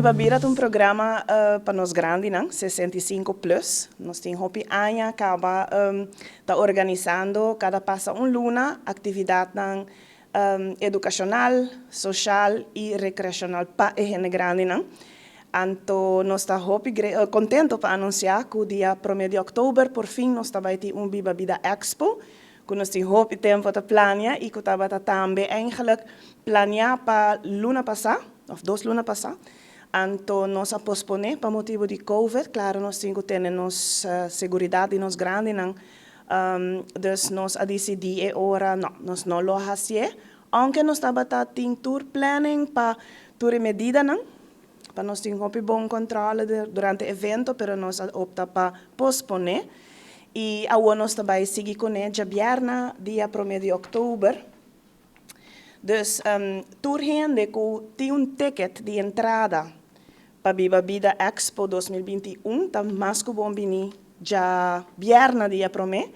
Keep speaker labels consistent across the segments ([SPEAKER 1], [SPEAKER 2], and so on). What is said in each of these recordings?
[SPEAKER 1] Biba Bida ta un programa pa nos grandinan, 65 plus. Nos tin hopi aña caba ta organisando cada pasa un luna actividadnan educacional, social y recreacional pa e hende grandinan. Anto nos ta hopi contento pa anuncia cu dia 1 di october por fin nos ta bay tin un Biba Bida Expo, cu nos tin hopi tempo ta planea y cu tabata tambe eigenlijk planea pa luna pasa, of 2 luna pasa. Anto nos a pospone pa motibo di COVID. Claro, nos tin cu tene nos seguridad di nos grandinan. Dus nos a dicidi e ora, no, nos no lo haci. Aunke nos tabata tin tur planning pa tur medidanan, pa nos tin hopi bon control durante evento, pero nos a opta pa pospone. Y awor nos tambe sigui cu ne diabierna, dia 1 di october. Dus tur hende cu tin un ticket di entrada pa Biba Bida Expo 2021, ta mas cu bon bini diabierna dia 1,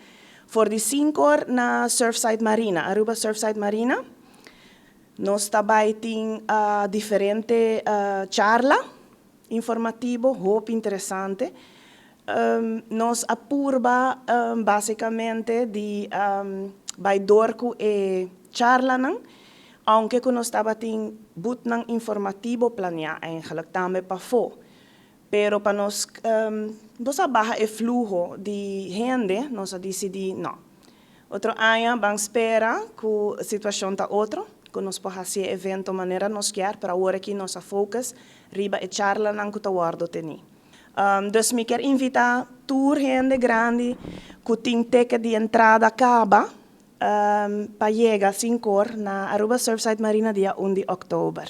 [SPEAKER 1] for di 5 or na Surfside Marina, Aruba Surfside Marina. Nos tambe tin diferente charla informativo, hopi interesante. Nos a purba basicamente di bay door cu e charlanan, aunke cu nos tabatin boothnan informativo planea eigenlijk tambe pafo. Pero pa nos baha e fluho di hende, nos a dicidi no. Otro aña ban spera cu e situacion ta otro, cu nos por haci evento manera nos kier, pero awor aki nos a focus riba e charlanan cu ta wordo teni. Dus mi kier invita tur hende grandi cu tin ticket di entrada caba pa yega 5 or na Aruba Surfside Marina dia 1 di october.